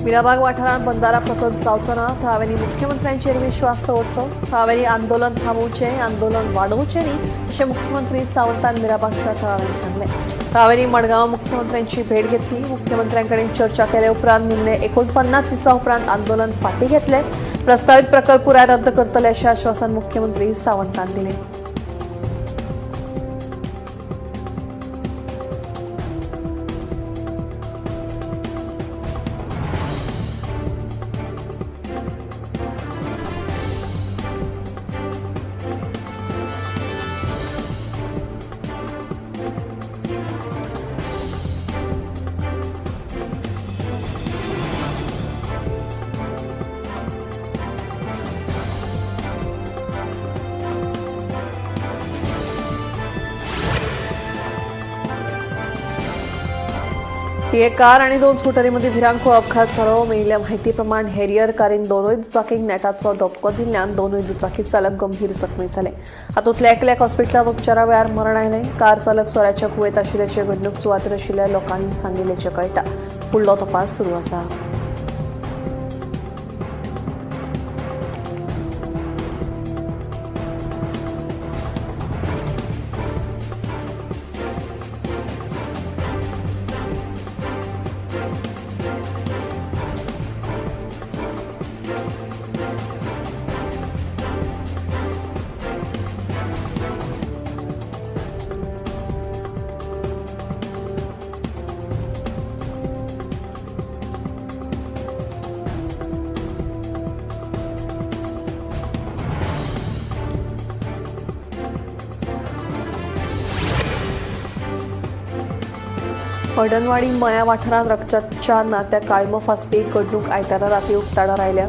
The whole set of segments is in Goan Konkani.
मिराबाग वाठारांत बंदारा प्रकल्प जावचो ना. थळाव्यांनी मुख्यमंत्र्यांचेर विश्वास दवरचो. थळाव्यांनी आंदोलन थांबोवचें, आंदोलन वाडोवचें न्ही अशें मुख्यमंत्री सावंतान मिराबागच्या थळाव्यांनी सांगलें. थळाव्यांनी मडगांव मुख्यमंत्र्यांची भेट घेतली. मुख्यमंत्र्यां कडेन चर्चा केले उपरांत निमणे 49 दिसां उपरांत आंदोलन फाटीं घेतलें. प्रस्तावित प्रकल्प पुराय रद्द करतले अशें आश्वासन मुख्यमंत्री सावंतान दिलें. ती एक कार आणि 2 स्कुटरीमध्ये भिरांकूळ अपघात जालो. मेळिल्ल्या माहितीप्रमाणे हेरियर कारीन दोनूय दुचाकींक नेटाचो धपको दिल्ल्यान दोनूय दुचाकी चालक गंभीर जखमी जाले. हातूंतल्या एकल्याक हॉस्पिटलांत उपचारा वेळार मरण आयलें. कार चालक सोऱ्याच्या कुवेत आशिल्ल्याचे घडणूक सुवातेर आशिल्ल्या लोकांनी सांगिल्ल्याचें कळटा. फुडलो तपास सुरू आसा. हळदणवाडी मया वाठारांत रक्ताच्या नात्या काळमो फासपी घडणूक आयतारा राती उक्ताडार आयल्या.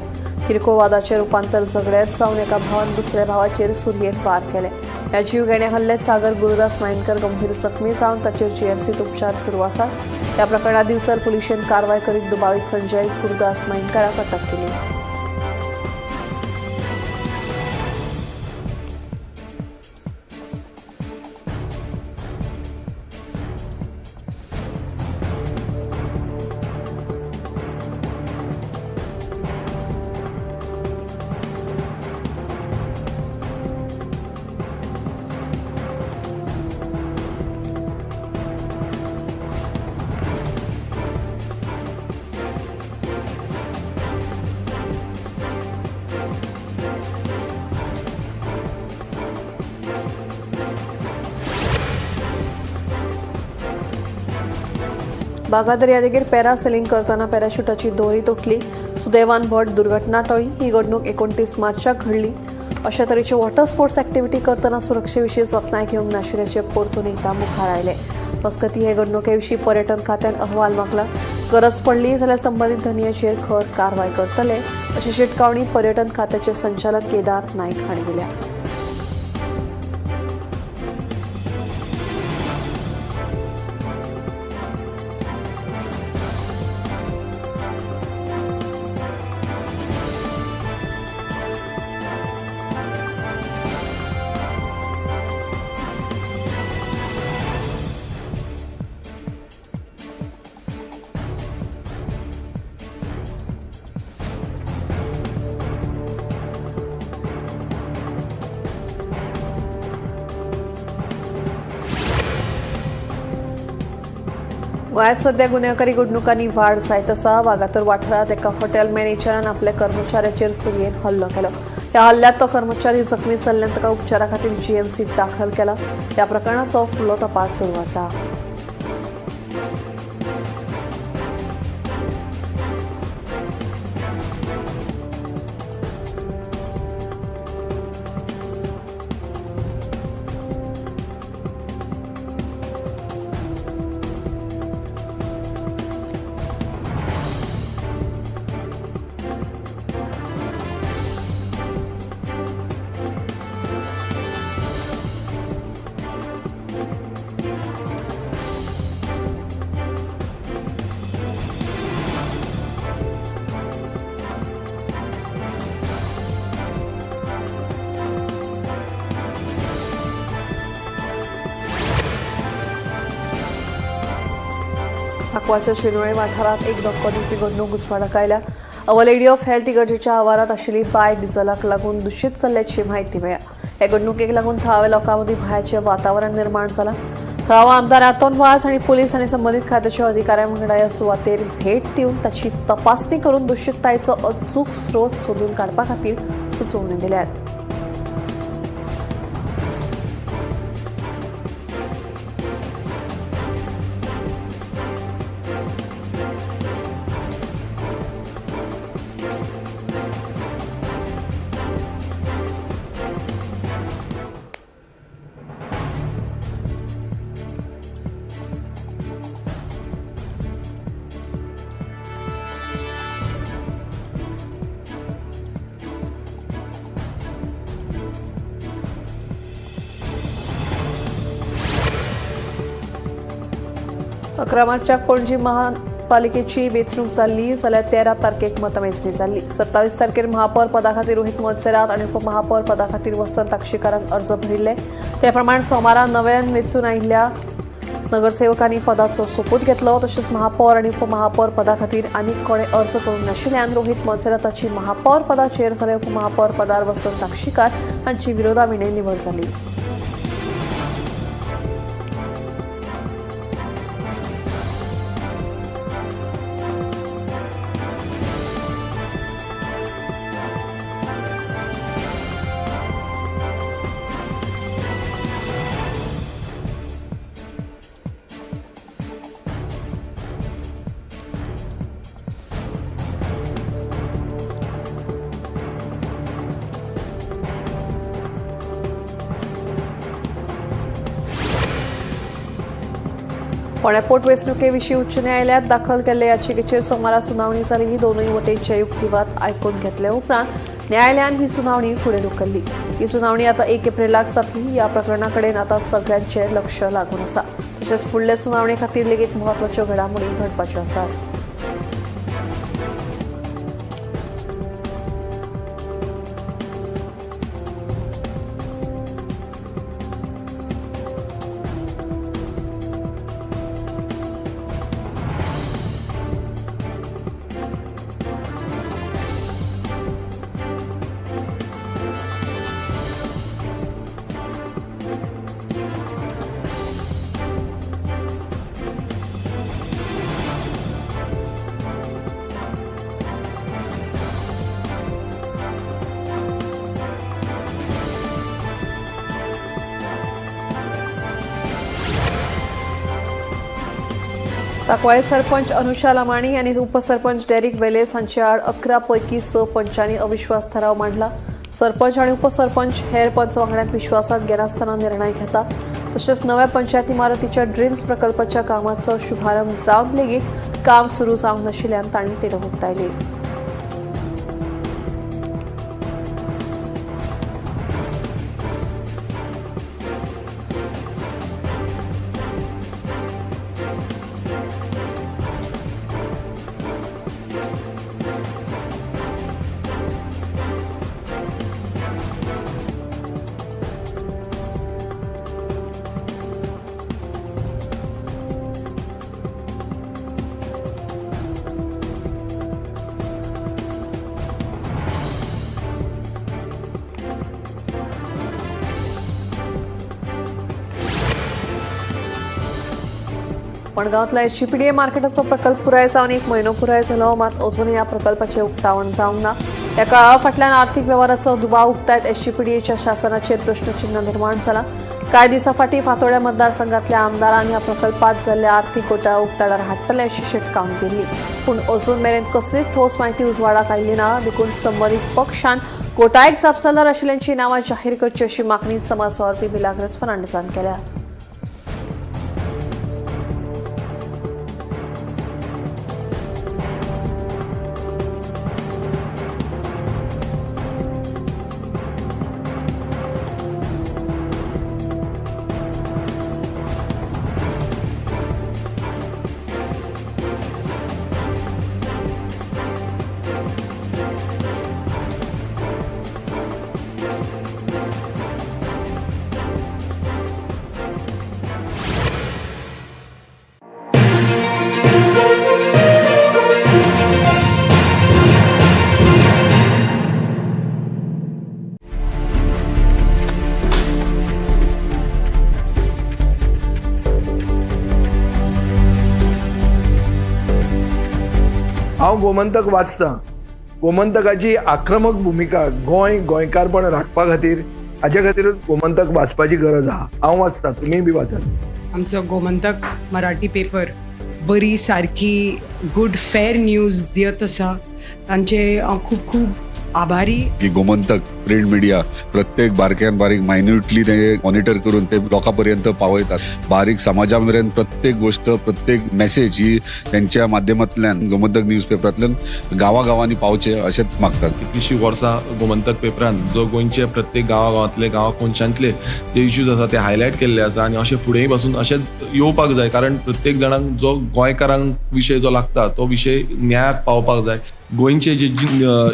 किरकोळ वादाचें रुपांतर झगड्यांत जावन एका भावान दुसऱ्या भावाचेर सुरयेन वार केले. ह्या जीवघेण्या हल्ल्यात सागर गुरुदास मायणकर गंभीर जखमी जावन ताचेर जीएमसीत उपचार सुरू आसात. ह्या प्रकरणात दिवचल पुलिशेन कारवाय करीत दुबावीत संजय गुरुदास मायणकराक अटक केली. बागा दर्यादेगेर पॅरासेलिंग करतना पॅराशुटाची दोरी तुटली. सुदैवान व्हड दुर्घटना टळ्ळी. ही घडणूक 29 मार्चाक घडली. अशा तरेचे वॉटर स्पोर्ट्स ऍक्टिव्हिटी करतना सुरक्षेविशीं जतनाय घेवंक नाशिल्ल्याचे परतून एकदां मुखार आयले. मजगतीं हे घडणुके विशीं पर्यटन खात्यान अहवाल मागला. गरज पडली जाल्यार संबंदीत धनयाचेर खर कारवाय करतले अशी शिटकावणी पर्यटन खात्याचे संचालक केदार नायक हांणी दिल्या. गोंयांत सध्या गुन्यांवकारी घडणुकांनी वाड जायत आसा. वागातोर वाठारांत एका हॉटेल मॅनेजरान आपल्या कर्मचाऱ्याचेर सुरयेन हल्लो केलो. ह्या हल्ल्यांत तो कर्मचारी जखमी जाल्ल्यान ताका उपचारा खातीर जीएमसीत दाखल केला. ह्या प्रकरणाचो फुडलो तपास सुरू आसा. सांकवाच्या शिनोळे वाठारांत एक धक्को दिवपी घडणूक उजवाडाक आयल्या. अवर लेडी ऑफ हेल्थ इगर्जेच्या आवारात आशिल्ली बाय डिझलाक लागून दुशीत जाल्ल्याची म्हायती मेळ्ळ्या. हे घडणुकेक लागून थळाव्या लोकां मदीं भंयाचें वातावरण निर्माण जालां. थळावो आमदार आंतोन वास आनी पुलीस आनी संबंदीत खात्याच्या अधिकाऱ्यां वांगडा ह्या सुवातेर भेट दिवन ताची तपासणी करून दुशीततायेचो अचूक स्रोत सोदून काडपा खातीर सुचोवण्यो दिल्यात. 11 मार्चाक पणजी महापालिकेची वेंचणूक जाल्ली जाल्यार 13 तारखेक मतमेजणी जाल्ली. 27 तारखेर महापौर पदा खातीर रोहित मोन्सेरात आनी उपमहापौर पदा खातीर वसंत आक्षेकारान अर्ज भरिल्ले. ते प्रमाण सोमारा नव्यान वेंचून आयिल्ल्या नगरसेवकांनी पदाचो सोपूत घेतलो. तशेंच महापौर आनी उपमहापौर पदा खातीर आनीक कोणे अर्ज करूंक नाशिल्ल्यान रोहित मोन्सेराताची महापौर पदाचेर जाल्यार उपमहापौर पदार वसंत आक्षेकार हांची विरोधाविणें निवड जाली. फोंड्या पोटवेंचणुकेविशीं उच्च न्यायालयात दाखल केल्ले याचिकेचेर सोमारा सुनावणी जाली. दोनूय वटेनचे युक्तिवाद आयकून घेतले उपरांत न्यायालयान ही सुनावणी फुडें धुकल्ली. ही सुनावणी आतां 1 एप्रिलाक जातली. ह्या प्रकरणा कडेन आतां सगळ्यांचें लक्ष लागून आसा. तशेंच फुडले सुनावणे खातीर लेगीत म्हत्वाच्यो घडामोडी घडपाच्यो आसात. सांकवाळे सरपंच अनुषा लमाणी आनी उपसरपंच डेरिक वेलेस हांचे आड 11 पैकी 6 पंचांनी अविश्वास थाराव मांडला. सरपंच आनी उपसरपंच हेर पंच वांगड्यांत विश्वासात घेनासतना निर्णय घेतात. तशेंच नव्या पंचायत इमारतीच्या ड्रीम्स प्रकल्पाच्या कामाचो शुभारंभ जावन लेगीत काम सुरू जावंक नाशिल्ल्यान तांणी तिडक उक्तायली. मडगांवांतल्या एसजीपीडीए मार्केटाचो प्रकल्प पुराय जावन 1 म्हयनो पुराय जालो, मात अजूनय ह्या प्रकल्पाचें उक्तावण जावंक ना. ह्या काळा फाटल्यान आर्थीक वेव्हाराचो दुबाव उक्तायत एसजीपीडीएच्या शासनाचेर प्रश्नचिन्ह निर्माण जाला. कांय दिसां फाटीं फातोड्या मतदारसंघातल्या आमदारान ह्या प्रकल्पात जाल्ल्या आर्थीक घोटाळो उक्ताडार हाडटले अशी शिटकावणी दिल्ली, पूण अजून मेरेन कसलीच ठोस म्हायती उजवाडाक आयिल्ली ना. देखून संबंदीत पक्षान घोटाळ्याक जापसालदार आशिल्ल्यांची नांवां जाहीर करची अशी मागणी समाज वावुरपी मिलाग्रस फर्नांडीसान केल्या. हांव गोमंतक वाचतां. गोमंतकाची आक्रमक भुमिका गोंय गोंयकारपण राखपा खातीर, हाजे खातीरूच गोमंतक वाचपाची गरज आहा. हांव वाचतां, तुमीय बी वाचात. आमचो गोमंतक मराठी पेपर बरी सारकी गुड फेर न्यूज दियत आसा, तांचे हांव खूब खूब आभारी. की गोमंतक प्रिंट मिडिया प्रत्येक बारक्यान बारीक मायन्युटली ते मॉनिटर करून ते लोकां पर्यंत पावयतात. बारीक समाजा मेरेन प्रत्येक गोष्ट, प्रत्येक मेसेज ही त्यांच्या माध्यमांतल्यान गोमंतक न्यूज पेपरांतल्यान गांवागांवांनी पावचे अशेंच मागतात. कितलीशीं वर्सां गोमंतक पेपरान जो गोंयचे प्रत्येक गांवागांवांतले, गांवा कोनशांतले जे इश्यूज आसा ते हायलायट केल्ले आसा आनी अशें फुडेंय पासून अशेंच येवपाक जाय, कारण प्रत्येक जाणांक जो गोंयकारांक विशय जो लागता तो विशय न्यायाक पावपाक जाय. गोंयचे जे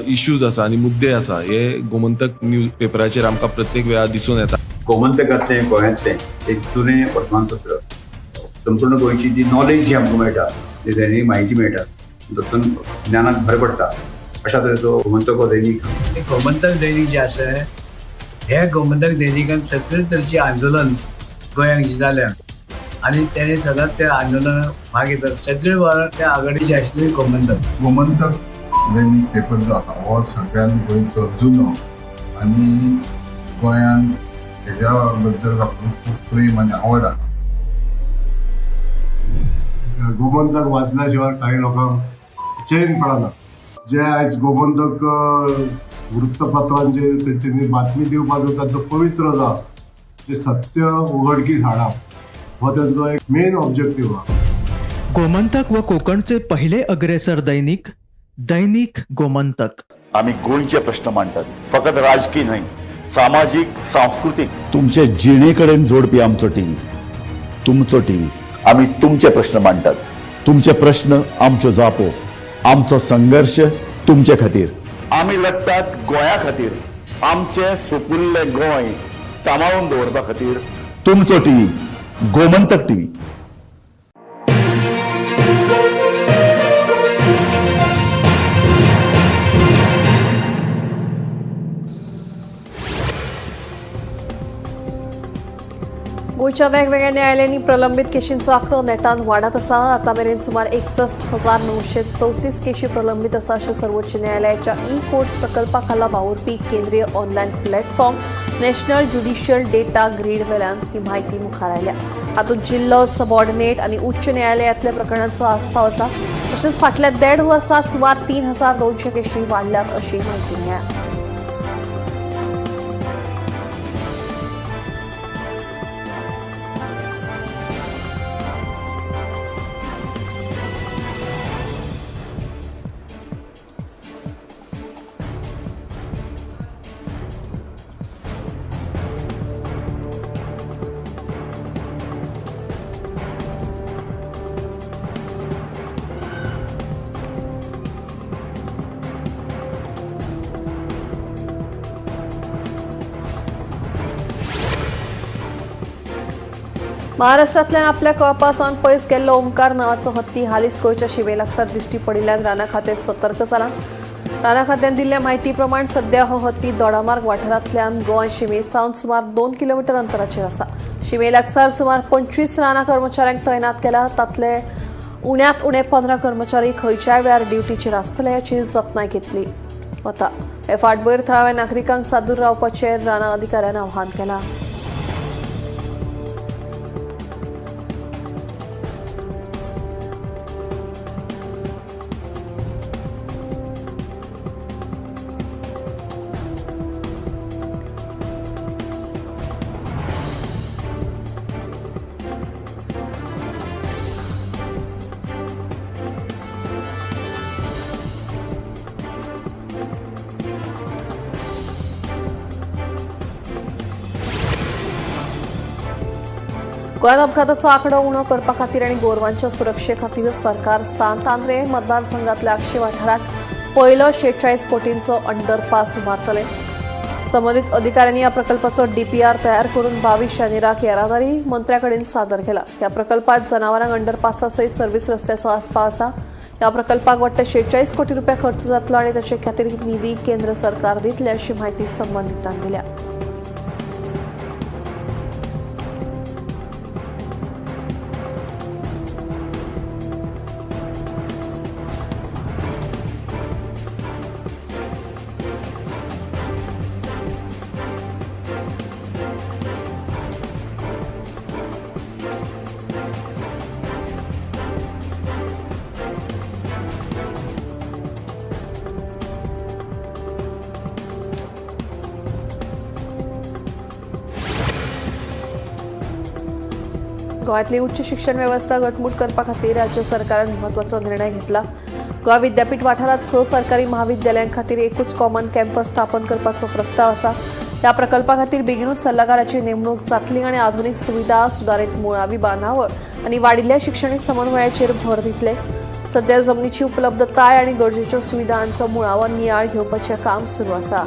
इश्यूज आसा आनी मुद्दे आसा हे गोमंतक न्यूज पेपराचेर आमकां प्रत्येक वेळार दिसून येता. गोमंतकांतलें गोंयांतलें एक जुनें वर्तमानपत्र, संपूर्ण गोंयची जी नॉलेज जी आमकां मेळटा, जी दैनीक म्हायती मेळटा, तातूंत ज्ञानाक भर पडटा. अशा तरेचो गोमंतक हो दैनीक. गोमंतक दैनीक जे आसा, हे गोमंतक दैनिकान सगळे तरेचे आंदोलन गोंयांत जे जाल्या आनी तेणे सदांच त्या आंदोलनात भाग घेतात. सगळे त्या आघाडीचे आशिल्ले गोमंतक. गोमंतक दैनीक पेपर जो आसा हो सगळ्यान गोंयचो जुनो आनी गोंयान हेज्या बद्दल लोकांक खूब प्रेम आनी आवड आसा. गोमंतक वाचल्या शिवाय काही लोकांक चैन पडना. जे आयज गोमंतक वृत्तपत्रांचे तेंच्यांनी बातमी दिवपाचो तांचो पवित्र जो आसा, ते सत्य उघडकीस हाडप हो तेंचो एक मेन ऑब्जेक्टीव आहा. गोमंतक व कोकणचे पहिले अग्रेसर दैनिक, दैनिक गोमंतक. आमी गोंयचे प्रश्न मांडटात, फकत राजकीय न्हय, सामाजीक, सांस्कृतीक, तुमचे जिणे कडेन जोडपी आमचो टीव्ही, तुमचो टीव्ही. आमी तुमचे प्रश्न मांडटात, तुमचे प्रश्न आमच्यो जापो, आमचो संघर्श तुमचे खातीर. आमी लडटात गोंया खातीर, आमचें सुपुल्लें गोंय सांबाळून दवरपा खातीर. तुमचो टीव्ही, गोमंतक टीव्ही. गोंयच्या वेगवेगळ्या न्यायालयांनी प्रलंबीत केशींचो आंकडो नेटान वाडत आसा. आतां मेरेन सुमार 61,934 केशी प्रलंबीत आसा अशें सर्वोच्च न्यायालयाच्या ई कोर्ट्स प्रकल्पा खाला वावुरपी केंद्रीय online platform national judicial data grid वेल्यान ही म्हायती मुखार आयल्या. हातूंत जिल्लो, सबऑर्डिनेट आनी उच्च न्यायालयांतल्या प्रकरणांचो आस्पाव आसा. तशेंच फाटल्या 1.5 वर्सांत सुमार 3,200 केशी वाडल्यात अशी म्हायती मेळ्ळ्या. महाराष्ट्रांतल्यान आपल्या कळपा सावन पयस गेल्लो ओंकार नांवाचो हत्ती हालींच गोंयच्या शिमे लागसार दिश्टी पडिल्ल्यान राना खातें सतर्क जालां. राना खात्यान दिल्ल्या म्हायती प्रमाण सद्या हो हत्ती दोडामार्ग वाठारांतल्यान गोंय शिमे सावन सुमार 2 किलोमिटर अंतराचेर आसा. शिमे लागसार सुमार 25 राना कर्मचाऱ्यांक तैनात केला. तांतले उण्यांत उणे 15 कर्मचारी खंयच्याय वेळार ड्युटीचेर आसतले हाची जतनाय घेतली वता. हे फाटभूंयेर थळाव्या नागरिकांक सादूर रावपाचें राना अधिकाऱ्यान आव्हान केलां. गोंयांत अपघाताचो आंकडो उणो करपा खातीर आनी गोरवांच्या सुरक्षे खातीर सरकार सांत आंद्रे मतदारसंघातल्या आगशी वाठारांत पयलो 46 कोटींचो अंडरपास उबारतले. संबंदीत अधिकाऱ्यांनी ह्या प्रकल्पाचो डीपीआर तयार करून 22 जानेराक येरादारी मंत्र्या कडेन सादर केला. ह्या प्रकल्पात जनावरांक अंडरपासा सयत सर्वीस रस्त्याचो आस्पाव आसा. ह्या प्रकल्पाक वट्ट 46 कोटी रुपया खर्च जातलो आनी ताचे खातीर निधी केंद्र सरकार दितले अशी म्हायती संबंदितांनी दिल्या. गोंयांतली उच्च शिक्षण वेवस्था घटमूट करपा खातीर राज्य सरकारान म्हत्वाचो निर्णय घेतला. गोवा विद्यापीठ वाठारांत 6 सरकारी महाविद्यालयां खातीर एकूच कॉमन कॅम्पस स्थापन करपाचो प्रस्ताव आसा. ह्या प्रकल्पा खातीर बेगीनूच सल्लागाराची नेमणूक जातली आनी आधुनीक सुविधा, सुदारीत मुळावी बांदावळ आनी वाडिल्ल्या शिक्षणीक समन्वयाचेर भर दितले. सध्या जमनीची उपलब्धताय आनी गरजेच्यो सुविधांचो मुळावो नियाळ घेवपाचें काम सुरू आसा.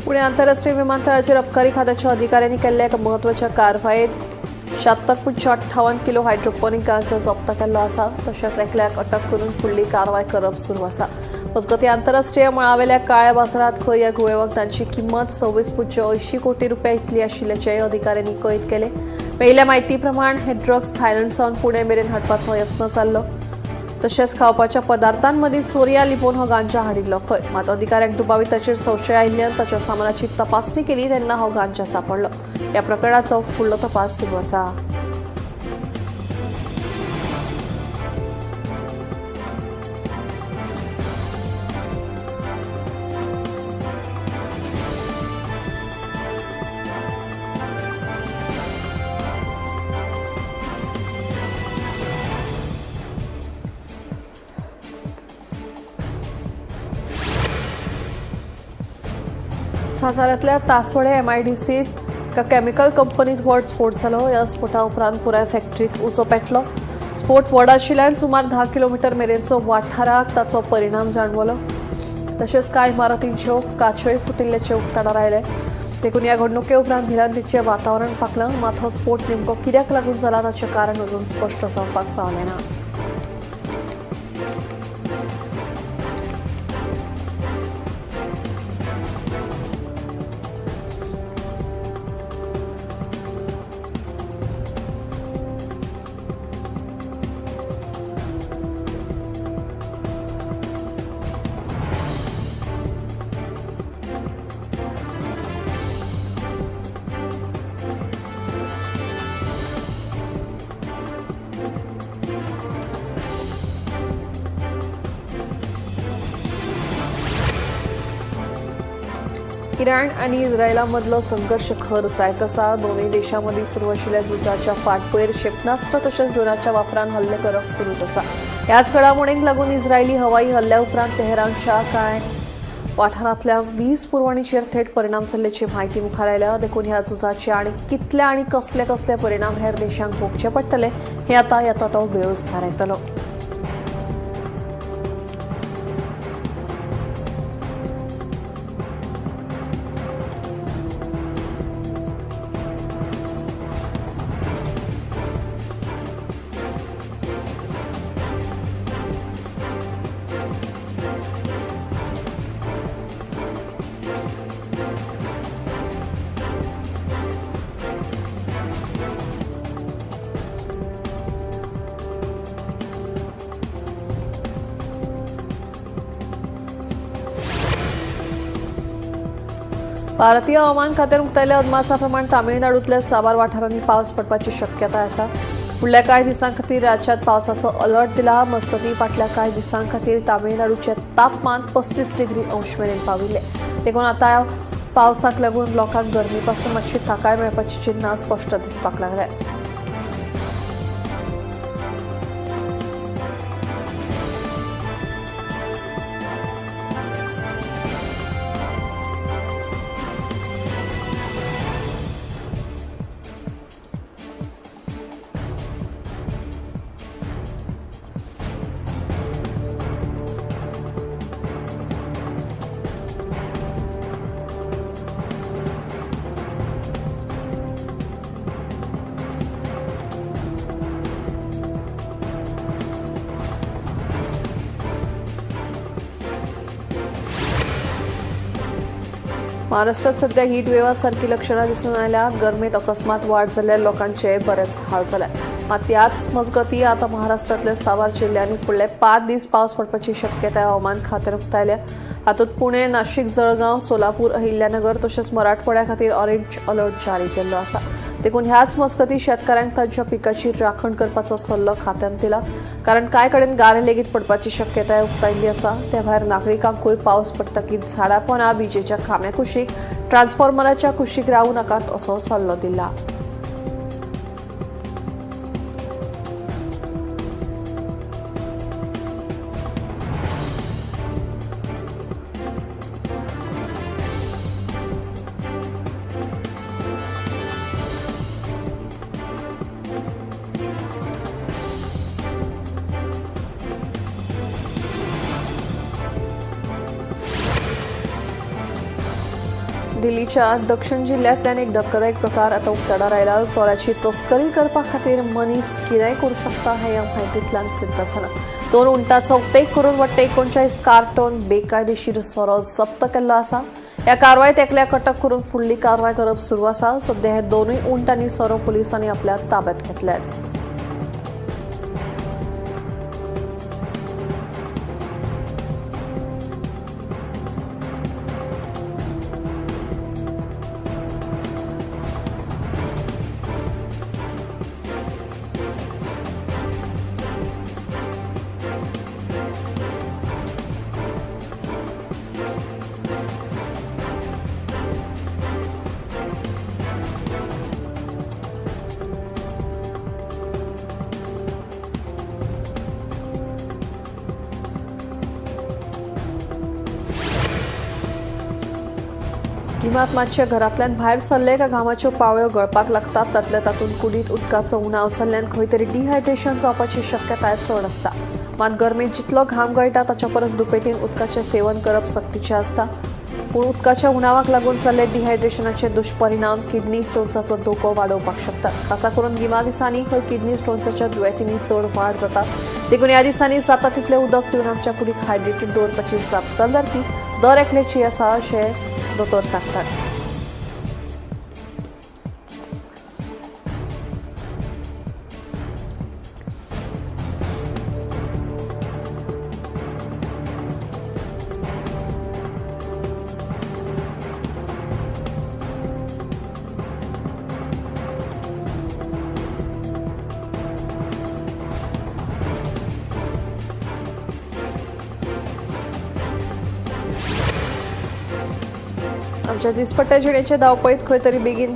पुणे आंतरराष्ट्रीय विमानतळाचेर अबकारी खात्याच्या अधिकाऱ्यांनी केल्ल्या एका म्हत्वाच्या कारवायेत 76.58 किलो हायड्रोपोनिक गांजा जप्त केल्लो आसा. तशेंच एकल्याक अटक करून फुडली कारवाय करप सुरू आसा. मजगतीं आंतरराष्ट्रीय मळावेल्या काळ्या बाजारांत खंय ह्या घुंवळे वखदांची किंमत 26.80 कोटी रुपया इतली आशिल्ल्याचें अधिकाऱ्यांनी कळीत केलें. मेळिल्ल्या म्हायती प्रमाण हे ड्रग्स थायलंड सावन पुणे मेरेन हाडपाचो यत्न जाल्लो. तशेंच खावपाच्या पदार्थांमदीं चोरयां लिपोवन हो गांजा हाडिल्लो खंय. मात अधिकाऱ्यांक दुबाविताचेर संशय आयिल्ल्यान ताच्या सामानाची तपासणी केली तेन्ना हो गांजा सांपडलो. ह्या प्रकरणाचो फुडलो तपास सुरू आसा. साताऱ्यांतल्या तासवडे एमआयडीसीत एका केमिकल कंपनीत व्हड स्फोट जालो. ह्या स्फोटा उपरांत पुराय फॅक्टरीत उजो पेटलो. स्फोट व्हड आशिल्ल्यान सुमार 10 किलोमिटर मेरेनचो वाठाराक ताचो परिणाम जाणवलो. तशेंच कांय इमारतींच्यो काच्योय फुटिल्ल्याचें उक्ताडार आयलें. देखून ह्या घडणुके उपरांत भिरांतीचें वातावरण फांकलां. मात हो स्फोट नेमको कित्याक लागून जाला ताचें कारण अजून स्पश्ट जावपाक पावलें ना. इराण आनी इस्रायलामदलो संघर्ष खर जायत आसा. दोनूय देशांमदीं सुरू आशिल्ल्या झुजाच्या फाटभुंयेर क्षेपणास्त्र तशेंच ड्रोनाच्या वापरान हल्ले करप सुरूच आसा. ह्याच घडामोडींक लागून इस्रायली हवाई हल्ल्या उपरांत तेहरानच्या कांय वाठारांतल्या वीज पुरवणीचेर थेट परिणाम जाल्ल्याची म्हायती मुखार आयल्या. देखून ह्या झुजाचे आनी कितले आनी कसले कसले परिणाम हेर देशांक भोगचे पडटले हें आतां येता तो वेळूच थारायतलो. भारतीय हवामान खात्यान उक्तायल्ल्या अदमासा प्रमाण तामिळनाडूंतल्या साबार वाठारांनी पावस पडपाची शक्यताय आसा. फुडल्या कांय दिसां खातीर राज्यांत पावसाचो अलर्ट दिला. मजगतीं फाटल्या कांय दिसां खातीर तामिळनाडूचें तापमान 35 डिग्री अंश मेरेन पाविल्लें. देखून आतां पावसाक लागून लोकांक गरमी पासून मातशी थाकाय मेळपाची चिन्हां स्पश्ट दिसपाक लागल्या. महाराष्ट्रात सध्या हीट वेवा सारखी लक्षणां दिसून आयल्या. गरमेत अकस्मात वाड जाल्ल्या लोकांचे बरेच हाल जाले. मात ह्याच मजगती आतां महाराष्ट्रांतल्या साबार जिल्ल्यांनी फुडले 5 दीस पावस पडपाची शक्यताय हवामान खात्यान उक्तायल्या. हातूंत पुणे, नाशिक, जळगांव, सोलापूर, अहिल्यानगर तशेंच मराठवाड्या खातीर ऑरेंज अलर्ट जारी केल्लो आसा. देखून ह्याच मजगती शेतकाऱ्यांक तांच्या पिकाची राखण करपाचो सल्लो खात्यान दिला. कारण कांय कडेन गारे लेगीत पडपाची शक्यताय उक्तायल्ली आसा. त्या भायर नागरिकांकूय पावस पडटकीच झाडां पोना, विजेच्या खांब्या कुशीक, ट्रान्सफॉर्मराच्या कुशीक रावू नाकात असो सल्लो दिला. दिल्लीच्या दक्षिण जिल्ह्यांतल्यान एक धक्कादायक प्रकार आतां उक्ताडार आयला. सोऱ्याची तस्करी करपा खातीर मनीस कितेंय करूं शकता हें ह्या म्हायतींतल्यान सिद्ध जालां. 2 उंटाचो उपेग करून वट्ट 39 कार्टन बेकायदेशीर सोरो जप्त केल्लो आसा. ह्या कारवायेत एकल्याक अटक करून फुडली कारवाय करप सुरू आसा. सध्या हे 2 उंट आनी सोरो पुलिसांनी आपल्या ताब्यात घेतल्यात. गिमात मातशे घरांतल्यान भायर सरले काय घामाच्यो पावळ्यो गळपाक लागतात. तातल्या तातूंत कुडींत उदकाचो उणाव जाल्ल्यान खंय तरी डिहायड्रेशन जावपाची शक्यताय चड आसता. मात गरमेंत जितलो घाम गळटा ताच्या परस दुपेटीन उदकाचें सेवन करप सक्तीचें आसता. पूण उदकाच्या उणावाक लागून जाल्ले डिहायड्रेशनाचे दुश्परिणाम किडनी स्टोन्साचो धोको वाडोवपाक शकतात. खासा करून गिमा दिसांनी खंय किडनी स्टोन्साच्या दुयेंतींनी चड वाड जाता. देखून ह्या दिसांनी जाता तितलें उदक पिवन आमच्या कुडीक हायड्रेटेड दवरपाची जापसालदारकी दर एकल्याची आसा अशें दोतोर सांगतात. आमच्या दिसपट्ट्या जिणेचे धांवपळीत खंय तरी बेगीन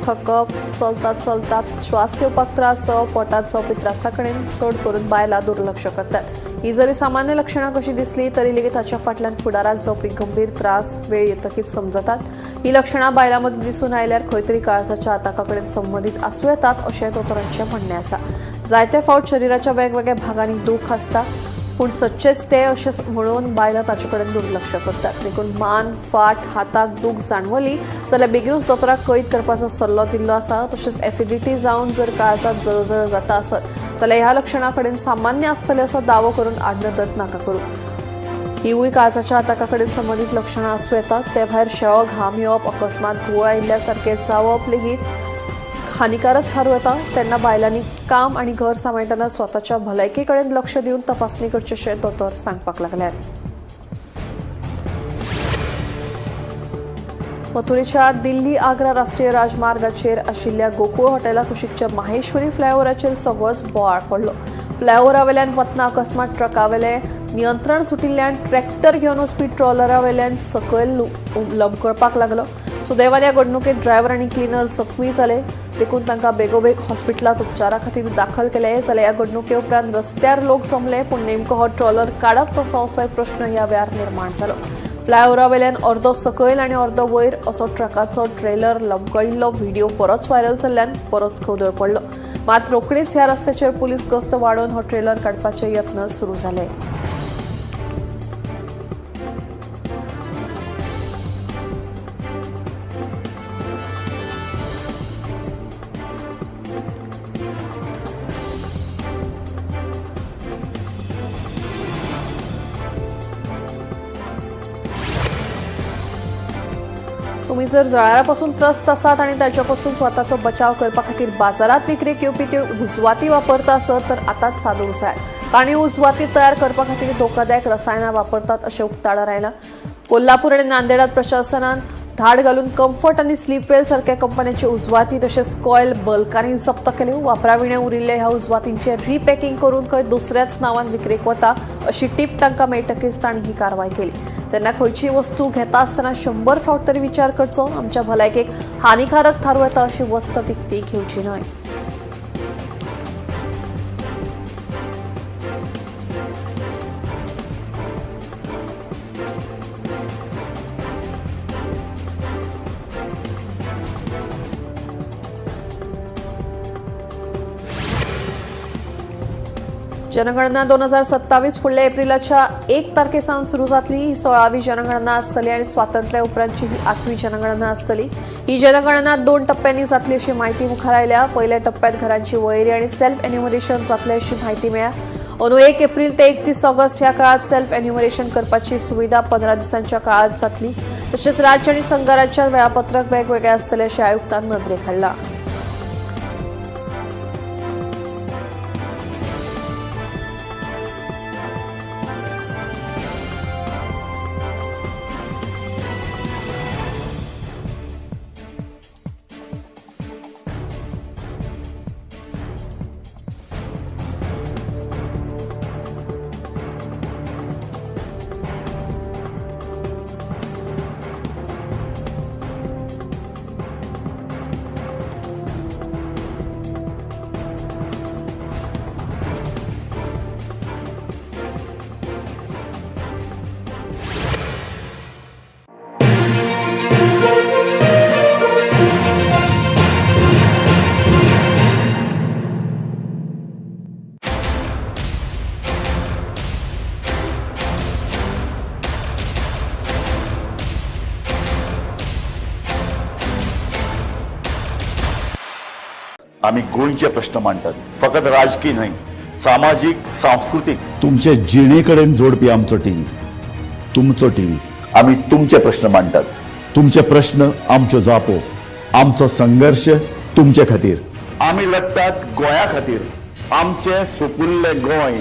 थकप, चलतात चलतात श्वास घेवपाक त्रास जावप, पोटात जावपी त्रासा कडेन चड करून बायलां दुर्लक्ष करतात. ही जरी सामान्य लक्षणां कशी दिसली तरी लेगीत हाच्या फाटल्यान फुडाराक जावपी गंभीर त्रास वेळ येतकीच समजतात. ही लक्षणां बायलां मदीं दिसून आयल्यार खंय तरी काळजाच्या आताका कडेन संबंदीत आसूं येतात अशें दोतोरांचें म्हणणें आसा. जायते फावट शरिराच्या वेगवेगळ्या भागांनी दूख आसता, पूण सदचेच ते अशें म्हणून बायलां ताचे कडेन दुर्लक्ष करतात. देखून मान, फाट, हाताक दूख जाणवली जाल्यार बेगीनूच दोतोराक कळीत करपाचो सल्लो दिल्लो आसा. तशेंच एसिडिटी जावन जर काळजांत जळजळ जाता आसत जाल्यार ह्या लक्षणां कडेन सामान्य आसतलें असो दावो करून आडनदर नाका करूं. हिवूय काळजाच्या आताका कडेन संबंदीत लक्षणां आसूं येतात. ते भायर शेळो घाम येवप, अकस्मात घुंवळ आयिल्ल्या सारकें जावप लेगीत हानिकारक थारूं येता. तेन्ना बायलांनी काम आनी घर सांबाळटना स्वताच्या भलायके कडेन लक्ष दिवन तपासणी करची अशें दोतोर सांगपाक लागल्यात. मथुरेच्या दिल्ली आग्रा राष्ट्रीय राजमार्गाचेर आशिल्ल्या गोकुळ हॉटेला कुशीकच्या माहेश्वरी फ्लायओव्हराचेर सगळोच बोवाळ पडलो. फ्लायओव्हरा वयल्यान वतना अकस्मात ट्रकावेलें नियंत्रण सुटिल्ल्यान ट्रॅक्टर घेवन वचपी ट्रॉलरा वयल्यान सकयल लमकळपाक लागलो. सुदैवान ह्या घडणुकेंत ड्रायव्हर आनी क्लिनर जखमी जाले. देखून तांकां बेगोबेग हॉस्पिटलांत उपचारा खातीर दाखल केले. जाल्यार ह्या घडणुके उपरांत रस्त्यार लोक जमले, पूण नेमको हो ट्रॉलर काडप कसो असोय प्रश्न ह्या वेळार निर्माण जालो. फ्लायओव्हरा वयल्यान अर्दो सकयल आनी अर्दो वयर असो ट्रकाचो ट्रेलर लमकयिल्लो व्हिडिओ परत व्हायरल जाल्ल्यान परत खवदळ पडलो. मात रोखडीच ह्या रस्त्याचेर पुलीस गस्त वाडोवन हो ट्रेलर काडपाचे यत्न सुरू जाले. तुम्ही जर जळारापासून त्रस्त आसात आनी ताच्या पासून स्वताचो बचाव करपा खातीर बाजारात विक्रेक येवपी त्यो उजवाती वापरता आसत तर आतांच सादूर जाय. काणी उजवाती तयार करपा खातीर धोकादायक रसायनां वापरतात अशें उक्ताडार आयलां. कोल्हापूर आनी नांदेडात प्रशासनान धाड घालून कम्फर्ट आनी स्लीपवेल सारक्या कंपन्यांच्यो उजवाती तशेंच कॉयल बल्कांनी जप्त केल्यो. वापराविणे उरिल्ल्या ह्या उजवातींचें रिपॅकिंग करून खंय दुसऱ्याच नांवान विक्रेक वता अशी टीप तांकां मेळटकीच तांणी ही कारवाय केली. तेन्ना खंयचीय वस्तू घेता आसतना 100 फावट तरी विचार करचो. आमच्या भलायकेक हानिकारक थारूं येता अशी वस्त विकती घेवची न्हय. जनगणना 2027 फुडल्या एप्रिलाच्या 1 तारखे सावन सुरू जातली. ही 16वी जनगणना आसतली आनी स्वातंत्र्या उपरांतची ही 8वी जनगणना आसतली. ही जनगणना 2 टप्प्यांनी जातली अशी म्हायती मुखार आयल्या. पयल्या टप्प्यात घरांची वळेरी आनी सेल्फ एन्युमरेशन जातले अशी म्हायती मेळ्ळ्या. अंदू 1 एप्रिल ते 31 ऑगस्ट ह्या काळात सेल्फ एन्युमरेशन करपाची सुविधा 15 दिसांच्या काळात जातली. तशेंच राज्य आनी संघराज्यात वेळापत्रक वेगवेगळे आसतले अशें आयुक्तान नदरेक हाडलां. आमी गोंयचे प्रश्न मांडटात, फकत राजकी न्हय, सामाजीक, सांस्कृतीक, तुमचे जिणे कडेन जोडपी आमचो टीव्ही, तुमचो टीव्ही. आमी तुमचे प्रश्न मांडटात, तुमचे प्रश्न आमच्यो जापो, आमचो संघर्श तुमचे खातीर. आमी लडटात गोंया खातीर, आमचें सुपुल्लें गोंय.